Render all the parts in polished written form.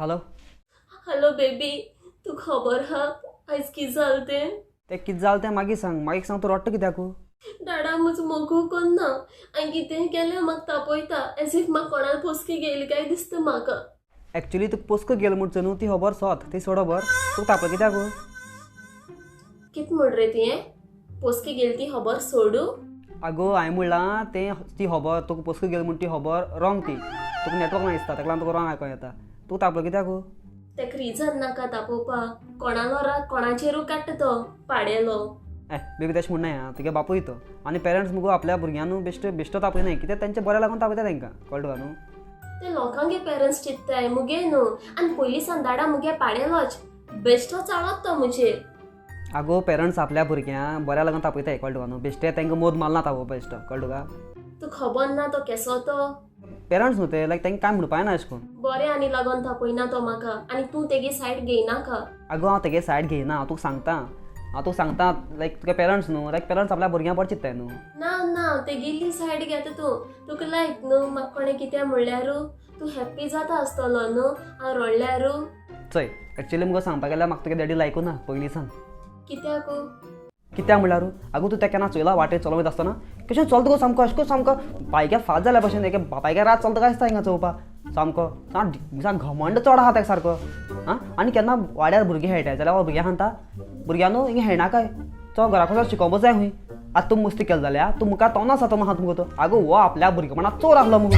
Hello. Hello baby, तूं खबर हा आयज कितें जालें तें? तें कितें जालें तें मागीर सांग. मागीर सांग, तूं रडटा कित्याकू? डाडा म्हजो मोगू कोन्ना हांवें कितेंय केल्यार म्हाका तापयता, एज if म्हाका कोणाक पोसकी घेयली काय दिसता म्हाका. एक्चुली तुका पोसको गेलो म्हणचो न्हू, ती खबर सोत, ती सोड खबर. तुका तापला कित्याकू? कितें म्हण रे तुवें? पोसकी गेली ती खबर सोडू? आगो, हांवें म्हणलां तें ती खबर, तुका पोसको गेलो म्हूण ती खबर रॉंग. ती तुका नेटवर्क ना दिसता, ताका लागून तुका रॉंग आयकों येता. तुका तापलो कित्याकू? तेका रिजन नाका तापोवपाक. कोणालो राग कोणाचेरूय काडटा तो पाडेलो. ए बेबी, तशें म्हणनाय आं. तुगे बापूय तो आनी पेरंट्स मुगो आपल्या भुरग्यां न्हू बेश्टे बेश्टो तापयनाय. कित्याक तेंच्या बऱ्या लागून तापयता तेंकां, कळटा तुका न्हू? ते लोकांगे पेरंट्स चित्ताय, मुगे न्हू. आनी पयलीं सान डाडा मुगे पाडेलोच, बेश्टो चाळत तो मुजेर. आगो, पेरंट्स आपल्या भुरग्यांक बऱ्या लागून तापयताय, कळटा तुका न्हू? बेश्टे तेंकां मोद मारना तापोवपा बेश्टो, कळटा तुका? तूं खबर ना तो केसो तो. पेरंट्स न्हू ते, लायक तेंकां कांय म्हणपा येना अशें करून. बरें आनी लागोन तापयना तो म्हाका, आनी तूं तेगे सायड घेयनाका. आगो, हांव तेगे सायड घेयना. हांव तुका सांगता, हांव तुका सांगता, लायक तुगे पेरंट्स न्हू, लायक पेरंट्स आपल्या भुरग्यां बरें चित्ताय न्हू. ना ना, तेगेली सायड घेता तूं. तुका लायक न्हू म्हाका कोणें कितें म्हणल्यारू तूं हॅप्पी जाता आसतलो न्हू हांव रडल्यारू? चोय, एक्चुली मुगो सांगपाक गेल्यार म्हाका तुगे डॅडी लायकू ना पयलीं सान. कित्याकू? कित्याक म्हणल्यार, आगो, तूं तेका केन्ना चोयला वाटेर चलोन वयता आसतना कशें चलता गो? सामको अशें करून सामको बायक्या फात जाल्या भशेन, एके बापायच्या रात चलता काय दिसता हिंगा चोवपा. सामको सामको घमंड चड आहा तेका सारको. आं, आनी केन्ना वाड्यार भुरगीं खेळटाय जाल्यार हो भुरग्यांक सांगता, भुरग्यांनो, हिंगा खेळनाकाय, चो घरा वचोन शिकोवपा जाय खूंय. आतां तूं मस्ती केली जाल्यार तूं मुखार तोंडां जाता आहा मुगो तो. आगो, हो आपल्या भुरगेपणांत चोर आहलो मुगो.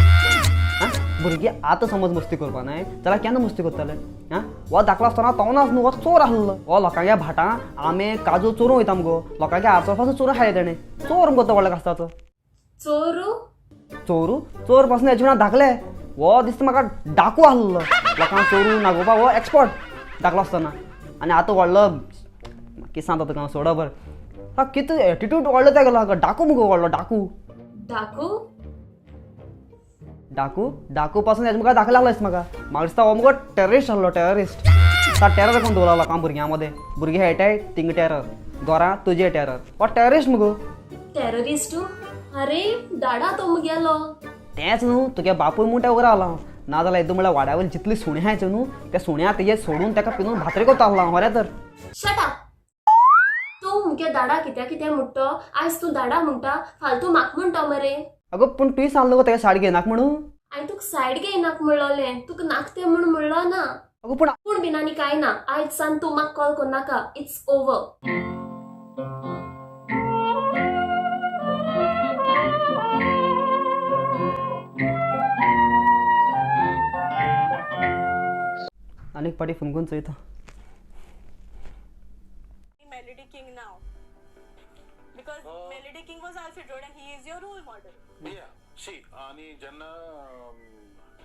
आं, भुरगीं आतां समज मस्ती करपा नाय जाल्यार केन्ना मस्ती करतले? आं, हो धाकलो आसतना तोनाच न्हू, हो चोर आहलो. हो लोकांच्या भाटां आंबे काजू चोरून वयता मुगो. लोकांच्या आरसो पासून चोरून खायले तेणें. चोर मुगो तो व्हडलो कास्ताचो. चोरू? चोरू? चोर पासून हेजे म्हणा धाकले. हो दिसता म्हाका डाकू आहलो. लोकांक चोरून नागोवपाक हो एक्सपर्ट धाकलो आसतना. आनी आतां व्हडलो कितें सांगता तुका हांव, सोड बरें. हा, कितें एटिट्यूड व्हडलो तेगेलो. डाकू मुगो, व्हडलो डाकू. डाकू? डाकू, डाकू पासून हेजे मुखार दाखयला दिसता म्हाका. म्हाका दिसता हो मुगो टेररिस्ट आहलो, टेररिस्ट. टेरर कोण दवरला लोकां भुरग्यां मदें? भुरगीं खेळटाय थिंगा टेरर, घरां तुजे टेरर. हो टेररिस्ट मुगो. टेररिस्टू? अरे डाडा तो मुगेलो. तेंच न्हू, तुगे बापूय म्हूण तें उगरा आसलो हांव. ना जाल्यार येदो म्हळ्यार वाड्या वयली जितली सुणी आहाय चोय न्हू, त्या सुण्या तेजे सोडून तेका पिनून भातरी करता आसलो हांव, खरें तर. Shut up. तूं मुगे दाडा कित्या कितें म्हणटो. आयज तूं दाडा म्हणटा, फाल्यां तूं म्हाका म्हणटा मरे. आगो, पूण तुवें सांगलो गो तेका सायड घेयनाका म्हणून. हांवें तुका सायड घेयनाका म्हणलोलें, तुका नाका तें म्हूण म्हणलो ना. आगो, पूण पूण बीन आनी कांय ना. आयज सान तूं म्हाका कॉल करनाका. It's over. आनी एक पाटी फोन करून चोयता. Melody King now? Because Melody King was Alfred Road and he is your role model. Yeah, see, आनी जेन्ना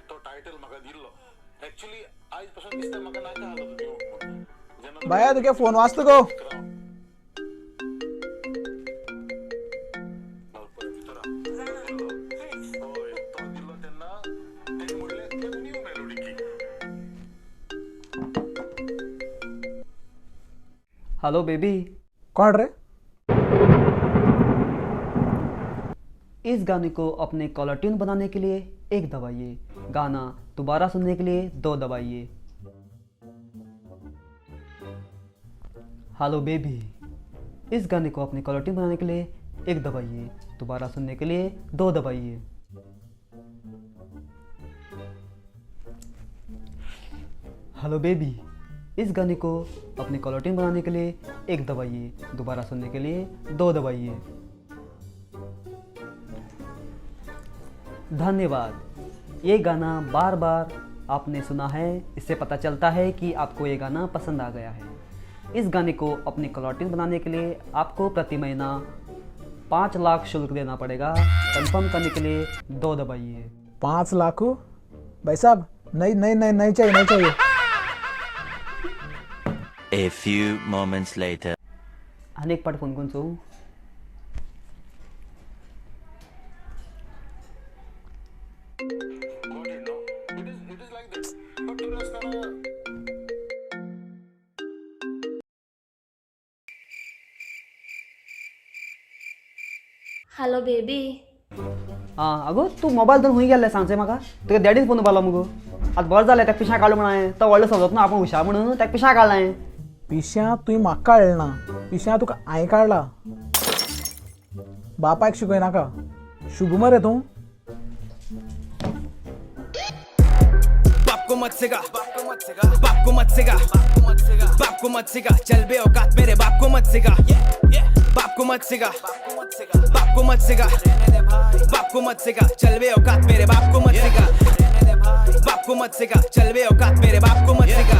तो टायटल म्हाका दिल्लो, एक्चुली आयज पासून दिसता म्हाका नाका आसलो तो दिवंक म्हणून. जेन्ना तो बाया, तुगे फोन वाजता गो. पळय भितर आहा. दिल्लो. हय, तो दिल्लो तेन्ना तेणी म्हणलें, new melody king. Hello baby. कोण रे? इस गाने को अपने कॉलर ट्यून बनाने के लिए एक दबाइए, गाना दोबारा सुनने के लिए दो दबाइए. हेलो बेबी, इस गाने को अपने कॉलर ट्यून बनाने के लिए एक दबाइए, दोबारा सुनने के लिए दो दबाइए. हेलो बेबी, इस गाने को अपने कॉलर ट्यून बनाने के लिए एक दबाइए, दोबारा सुनने के लिए दो दबाइए. धन्यवाद. ये गाना बार बार आपने सुना है, इससे पता चलता है कि आपको ये गाना पसंद आ गया है. इस गाने को अपनी कॉलर ट्यून बनाने के लिए आपको प्रति महीना 5 लाख शुल्क देना पड़ेगा. कंफर्म करने के लिए दो दबाइए. 5 लाख? भाई साहब, नहीं नहीं नहीं, नहीं चाहिए, नहीं चाहिए. A few moments later. आनी एक पाट फोन करून चोवूं. Got it, no? It is like that. But तरी आसतना हॅलो बेबी. आं, अगो, तूं मोबायल धरून खंय गेल्लें सांगचें म्हाका? तुका डॅडीन फोन उबारलो मुगो. आतां बरें जालें ताका पिशां काडलो म्हणून हांवें. तो व्हडलो समजत ना आपूण हुशार म्हणून ताका पिशां काडलें हांवें. पिश्या तुवें म्हाका काडलें ना, पिश्या तुका हांवें काडला. बापायक शिकय नाका, शुभ मरे तूं. बाप को मत सिखा, बाप को मत सिखा, बाप को मत सिखा, चल बे औकात मेरे बाप को मत सिखा, बाप को मत सिखा, बाप को मत सिखा, बाप को मत सिखा, चल बे औकात मेरे बाप को मत सिखा, बाप को मत सिखा, चल बे औकात मेरे बाप को मत सिखा.